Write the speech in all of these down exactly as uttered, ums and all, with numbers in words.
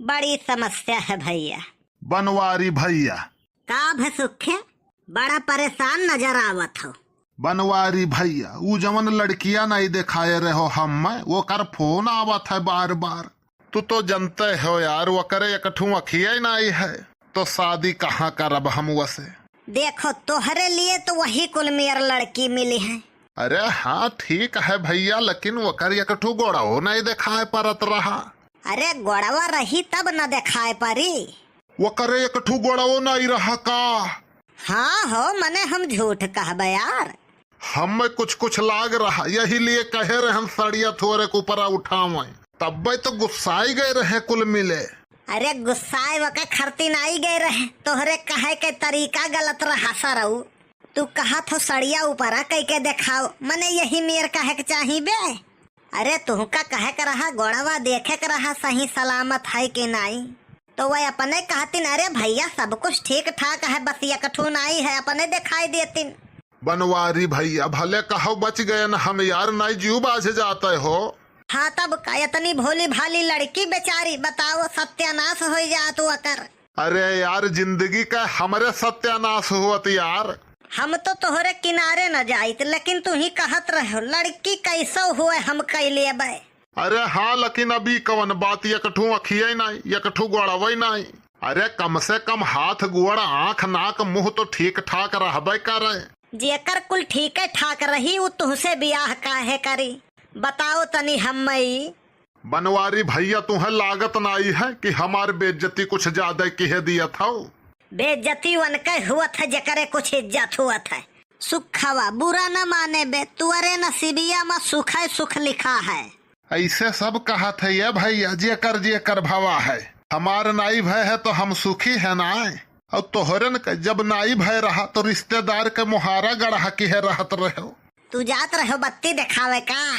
बड़ी समस्या है भइया। बनवारी भइया। का भे सुखे, बड़ा परेशान नजर आवत हो। बनवारी भइया, ऊ जवन लड़किया नाई देखाए रहो हम्मे, ओकर फोन आवत है बार बार। तू तो जनते हो यार, ओकरे एक ठू अखिये नाई है, तो शादी कहाँ करब हम वसे? देखो, तोहरे लिए तो वही कुल मेर लड़की मिली है। अरे हाँ, ठीक है भइया, लेकिन ओकर एक ठू गोड़वो नाई देखाए परत रहा। अरे गोड़वा रही तब न देखाए परी। ओकरे एक ठू गोड़वो नाई रहा का? हाँ हो, मने हम झूठ कहबे यार। हम्मे कुछ कुछ लाग रहा, यही लिए कहे रहन सड़िया थोरे के ऊपरा उठावे, तब्बे तो गुस्साई गए रहे कुल मिले। अरे गुस्साए वके खरती नाई गए रहे, तोहरे कहे के तरीका गलत रहा सरऊ। तू कहत हो सड़िया ऊपरा कई के देखाओ, मने यही मेर कहे के चाही बे। अरे तुहका कहे के रहा, गोड़वा देखे के रहा सही सलामत है कि नाई। तो वह अपने कहतिन, "अरे भइया, सब कुछ ठीक ठाक है, बस एक ठू नाई है, अपने देखाई देतिन।" बनवारी भइया, भले कहो बच गयन हम यार, नाई जीव बाझ जाते हो। हाँ तब का, इतनी भोली भाली लड़की बेचारी, बताओ सत्यानाश होई जात ओकर। अरे यार, जिंदगी का हमरे सत्यानाश होत यार। हम तो तोहरे किनारे न जाइत, लेकिन तू ही कहत रहो, लड़की कैसो हुए हम कई लेबे। अरे हाँ, लेकिन अभी कवन बात, एक ठू अखिये नाई, एक ठू गोड़वई नाई। अरे कम से कम हाथ गोड़, आँख, नाक, मुँह तो ठीक ठाक रहबे करे। जेकर कुल ठीके ठाक रही, उ तुहसे बियाह काहे करी? बताओ तनी हम्मे ई। बनवारी भइया, तुहे लागत नाई है कि हमार बेइज्जती कुछ ज्यादा किहे दियत हौ? बेइज्जती उनके हुअत है जेकरे कुछ इज्जत हुअत है। सुखवा बुरा न माने बे, तुअरे नसीबिया मा सुख है, सुख लिखा है। ऐसे सब कहत है ये भइया, जेकर जेकर भवा है। हमार नाई भय है तो हम सुखी है ना। और तोहरन के जब नाई भय रहा तो रिश्तेदार के मोहारा गढ़ा किहे रहत रहो। तू जात रहो बत्ती देखावे का?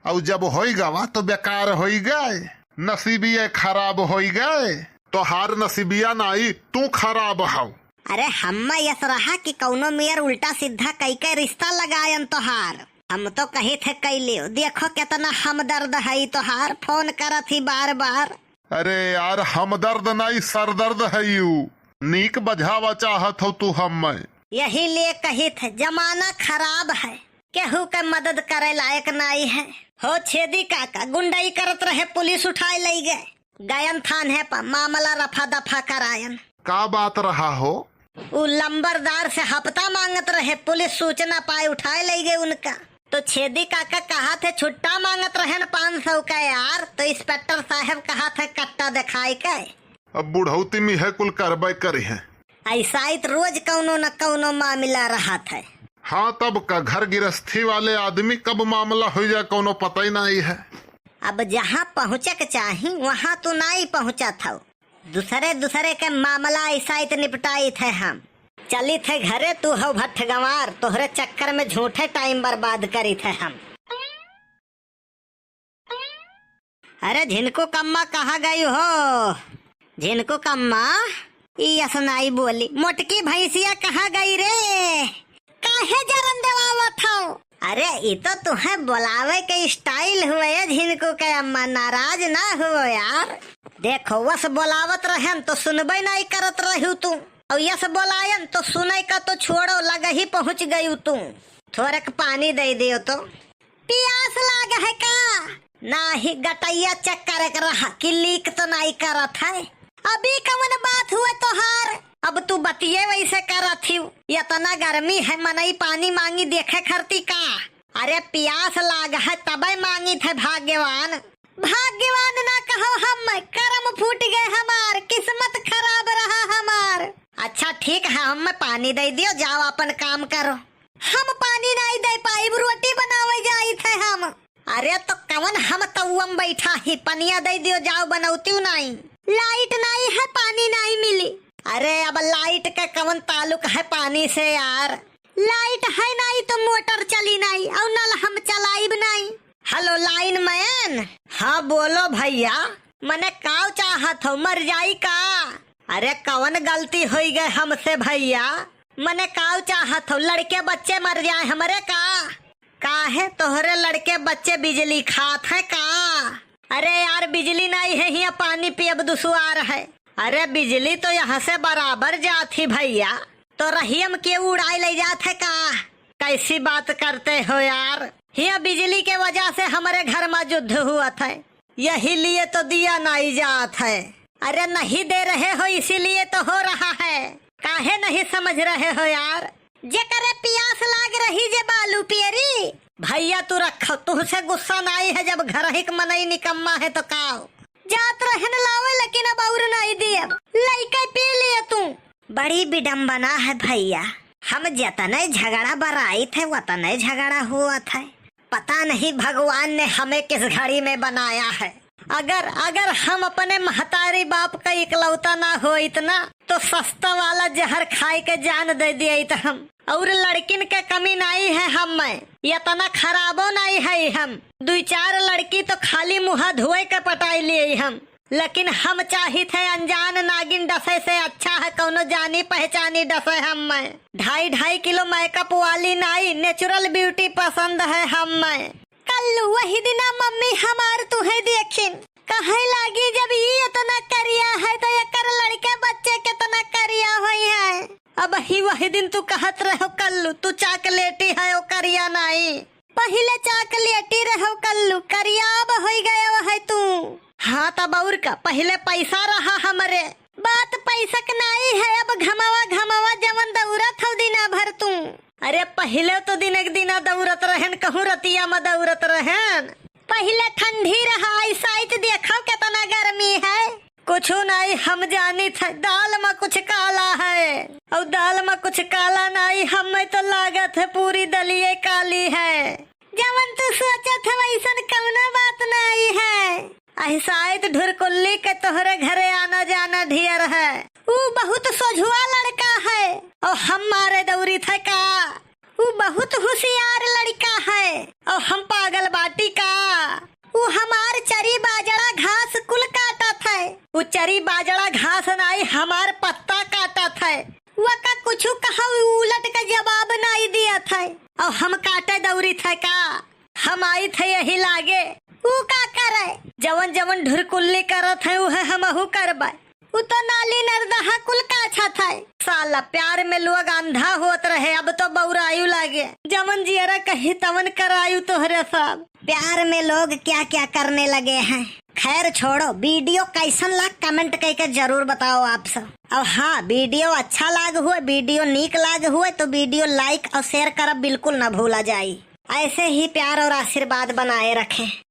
और जब होई गवा तो बेकार होई गए, नसीबिये खराब होई गए। तोहार नसीबिया नाई, तू खराब हौ। अरे हम्मा यस रहा कि कौनो मेर उल्टा सीधा कई के रिश्ता लगायन तोहार। हम तो कही थे कई लियो, देखो कितना हमदर्द है तोहार, फोन करत ही बार बार। अरे यार, हमदर्द नाई, सरदर्द है यू। नीक बझावा चाहत हो तू हम्मे। यही लिए कही थे, जमाना खराब है, केहू के मदद करे लायक नाई है। हो छेदी काका, गुंडई करत रहे, पुलिस उठाए लई गए। गयन थाने पर मामला रफा दफा करायन। का बात रहा हो? उ लंबरदार से हफ्ता मांगत रहे, पुलिस सूचना पाए उठाए लई गए उनका। तो छेदी काका कहा थे छुट्टा मांगत रहे न पाँच सौ का यार, तो इंस्पेक्टर साहब कहा थे कट्टा दिखाई के। अब बुढ़ौती में है कुल कार्रवाई करी है। ऐसा ही तो रोज कौनो न कौनो मामला रहा थे। हाँ, तब का घर गिरस्थी वाले आदमी कब मामला हो जाए कौनो पता ही नहीं है। अब जहाँ पहुँचे के चाही वहाँ तू नहीं पहुँचा था। दूसरे दूसरे के मामला ऐसा ही तो निपटाई थे हम। चली थे घरे, तू हो भट्ठ गंवार, तोहरे चक्कर में झूठे टाइम बर्बाद करी थे हम। अरे झिनकू कम्मा कहाँ गई हो? झिनकू कम्मा, ई असनाई बोली, मोटकी भैंसिया कहाँ गई रे? काहे जरन देवावत हो? अरे ई तो तुहे बोलावे के स्टाइल हुए है झिनकू के अम्मा, नाराज ना हुओ यार। देखो वस बोलावत रहन तो सुनबे नहीं करत रहू तू, और यस बोलायन तो सुने का तो छोड़ो, लग ही पहुँच गयू तू। थोड़क पानी दे दियो तो। पियास लाग है का? नाही, गटैया चेक करे के रहा कि लीक तो नाई करत है। अभी कवन बात हुए तोहार? अब तू बतिये वैसे करत हिउ। इतना गर्मी है, मनई पानी मांगी देखे खरती का? अरे पियास लाग है तबे मांगी थे भाग्यवान। भाग्यवान ना कहो, हम करम फूट गए हमार, किस्मत खराब रहा हमार। अच्छा ठीक है, हम पानी दे दियो, जाओ अपन काम करो। हम पानी नाई दे पाइब, रोटी बनावे जाई थे हम। अरे तो कवन हम तउआ में बैठा ही, पनिया दे दियो, जाओ बनौतियो नाई। लाइट नाई है, पानी नाई मिली। अरे अब लाइट का कवन ताल्लुक है पानी से यार? लाइट है नाई तो मोटर चली नाई, और नल हम चलाइब नाई। हेलो लाइन मैन। हाँ बोलो भैया। मने काव चाहत हो, मर जाई का? अरे कवन गलती होई गए हमसे भैया? मने काव चाहत हो, लड़के बच्चे मर जाए हमरे का? काहे तोहरे लड़के बच्चे बिजली खात है का? अरे यार, बिजली नाई है, हियाँ पानी पियब दुसुआर है। अरे बिजली तो यहाँ से बराबर जात ही भइया, तो रहियम के उड़ाई ले जात है का? कैसी बात करते हो यार, हियाँ बिजली के वजह से हमरे घर मा युद्ध हुअत है, यही लिए तो दिया नाई जात है। अरे नहीं दे रहे हो इसीलिए तो हो रहा है, काहे नहीं समझ रहे हो यार? जेकरे पियास लाग रही जे बालू पियरी। भइया तू रख, तुहसे गुस्सा नाई है जब घरहिक मनई निकम्मा है तो का हो? जात रहन लावे लेकिन अब और नाई दियब, लइके पी लिए तू। बड़ी विडम्बना है भइया, हम जतने झगड़ा बराइत है वतने झगड़ा हुअत है। पता नहीं भगवान ने हमें किस घड़ी में बनाया है। अगर, अगर हम अपने महतारी बाप का इकलौता ना होइत ना, तो सस्ता वाला जहर खाए के जान दे दियइत हम। और लड़किन के कमी नाई है हम में, इतना खराबो नाई है हम। दुई चार लड़की तो खाली मुँहा धोए के पटाई लिए हम, लेकिन हम चाहित है अनजान नागिन डसे से अच्छा है कौनो जानी पहचानी डसे हम में। ढाई ढाई किलो मेकअप वाली नाई, नेचुरल ब्यूटी पसंद है हम में। कल्लू, वही दिना मम्मी हमार तुहे देखिन, कहे लागी, "जब ई इतना करिया है, तो एकर लड़के बच्चे कितना करिया होई है।" अब ही वही दिन तू कहत रहो, "कल्लू, तू चॉकलेटी है, ओ करिया नाई।" पहिले चॉकलेटी रहो कल्लू, करिया अब होई गया है तू। हाँ, तब और का, पहिले पैसा रहा हमरे। बात पैसा के नाई है, अब घमावा घमावा जवन दौड़त हो दिना भर तू। अरे पहिले तो दिन एक दिना दौड़त रहन, कहूँ रतिया में दौड़त रहन। पहिले ठंडी रहा, ऐसा इत देखो कितना गर्मी है। कुछु नाई, हम जानित है दाल में कुछ काला है, और दाल में कुछ काला नाई, हमें तो लागत है पूरी दलिये काली है। जवन तू सोचत है वैसन कौनो बात नाई है। अहिसाइत ढुरकुल्ली के तोहरे घरे आना जाना ढेर है। ऊ बहुत सोझुआ लड़का है, और हम मारे दौड़ित है का? ऊ बहुत होशियार लड़का है, और हम पागल बाटी का? ऊ हमार चरी बाजरा घास कुल काटत है। ऊ चरी बाजरा घास नाई, हमार पत्ता काटत है। वका कुछु कहा, ऊ उलट के जवाब नाई दियत है। और हम काटे दौड़ित है का? हम आइत है यही लागे। ऊ का करे? जवन जवन ढुरकुल्ली करत है, उहे हमहू करबे। उ तो नाली नरदहा कुल काछत है। साला, प्यार में लोग अंधा होत रहे, अब तो बौरायु लागे। जवन जियरा कही तवन करायु तोहरे सब। प्यार में लोग क्या क्या करने लगे हैं। खैर छोड़ो, वीडियो कैसन लाग comment कइके जरूर बताओ आप सब। और हाँ, वीडियो अच्छा लाग हुए, वीडियो नीक लाग हुए तो वीडियो like और share करब बिल्कुल ना भूला जाई। ऐसे ही प्यार और आशीर्वाद बनाए रखें।